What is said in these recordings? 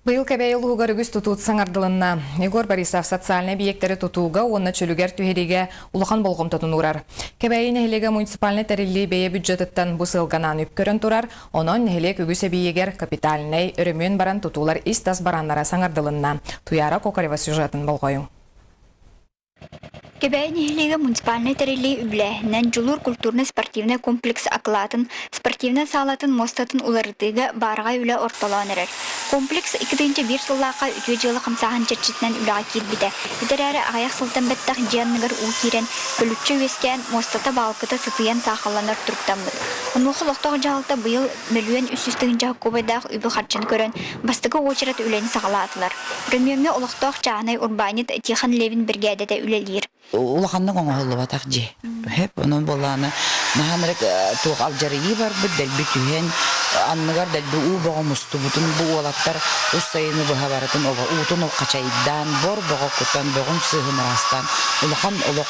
Быйыл Кэбээйи улууһугар үгүс тутуу саҥардылынна. Егор Борисов социальнай эбийиэктэри тутууга уонна чөлүгэр түһэриигэ улахан болҕомтотун уурар. Кэбээйи нэһилиэгэ муниципальнай тэриллии бэйэ бюджетыттан бу сыалга анаан үп көрөн турар, онон нэһилиэк үгүс эбийиэгэр капитальнай өрөмүөн баран тутуулар ис-тас барааннара саҥардылынна. Туяра Кокарева сюжетын болҕойуҥ. Кэбээйи нэһилиэгэ муниципальнай тэриллии үбүлээһининэн Дьулуур культурнай-спортивнай комплекс акылаатын, спортивнай саалатын муостатын уларытыыга баараҕай үлэ ортолоон эрэр. Комплекс 2001 сыллаахха үтүө дьыала хамсааһын чэрчитинэн үлэҕэ киирбитэ. Ити эрээри аҕыйах сылтан бэттэх дьиэ анныгар уу киирэн, көлүччэ үөскээн, муостата баалкыта сытыйан саахалланар туруктаммыт. Онуоха олохтоох дьаһалта быйыл 1 300 000 сокуобайдаах үбү-харчыны көрөн, бастакы уочарат үлэни саҕалаатылар. Өрөмүөҥҥэ олохтоох чааһынай урбаанньыт Тихон Левин биригээдэтэ үлэлиир. Улаханнык оҥоһуллубатах дьиэ. Хөп, онон буоллаҕына наһаа туох алдьарыйыы барбыт, дэлби түһэн, анныгар дэлби уу бөҕө мустубутун бу уолаттар ус сайыны быһа барытын уутун хачайдаан, бор бөҕө кутан, бөҕүн сыыһын ыраастаан улахан олох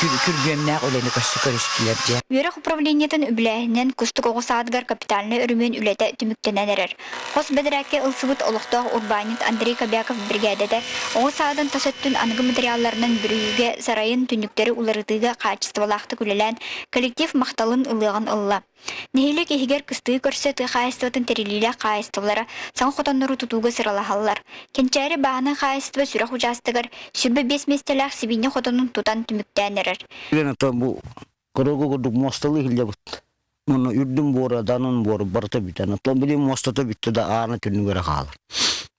күргүөмнээх үлэни көрсө көрүстүлэр дьэ. Үөрэх управлениетын үбүлээһининэн Кустук оҕо саадыгар капитальнай өрөмүөн үлэтэ түмүктэнэн эрэр. Хос бэдэрээккэ ылсыбыт олохтоох урбаанньыт Андрей Кобяков биригээдэтэ оҕо саадын тас өттүн аныгы материалларынан бүрүйүүгэ, сарайын, түннүктэри уларытыыга хаачыстыбалаахтык үлэлээн, коллектив махталын ылыаҕын ылла. Нэһилиэк иһигэр кыстыгы көрсө тыа хаһаайыстыбатын тэриллиилээх хаһаайыстыбалара саҥа хотоннору тутууга сыралаһаллар. Кэнчээри бааһынай хаһаайыстыба сүрэх учаастагар 25 миэстэлээх сибиинньэ хотонун тутан түмүктээн эрэр. Бу кыргы курдук муосталыы иһиллэбит. Уонна үрдүн буора, данын буора барыта бүтэн. Оттон билим муостата бүттэ да аана түннүгэрэ хаалар.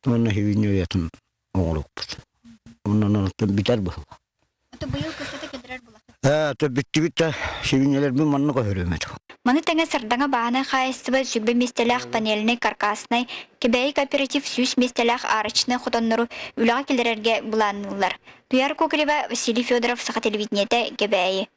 Уонна хивиньэ уйатын оҥорукпут. Онон оттон бүтэр быһыла. Ото быйыл кыстата кэлэрэр булахыт. Ээ, то бүттүбүт да сибинньэлэрбин манна көһөрүөм этэ. Маны тэҥэ Сардаҥа бааһынай хаһаайыстыба сүрбэ миэстэлээх панельнай каркаснай, Кэбээйи кооператив 100 миэстэлээх арочнай хотоннору үлэҕэ киллэрэргэ былаанныыллар. Туяра Кокорева, Василий Федоров, Саха телевидениетэ, Кэбээйи.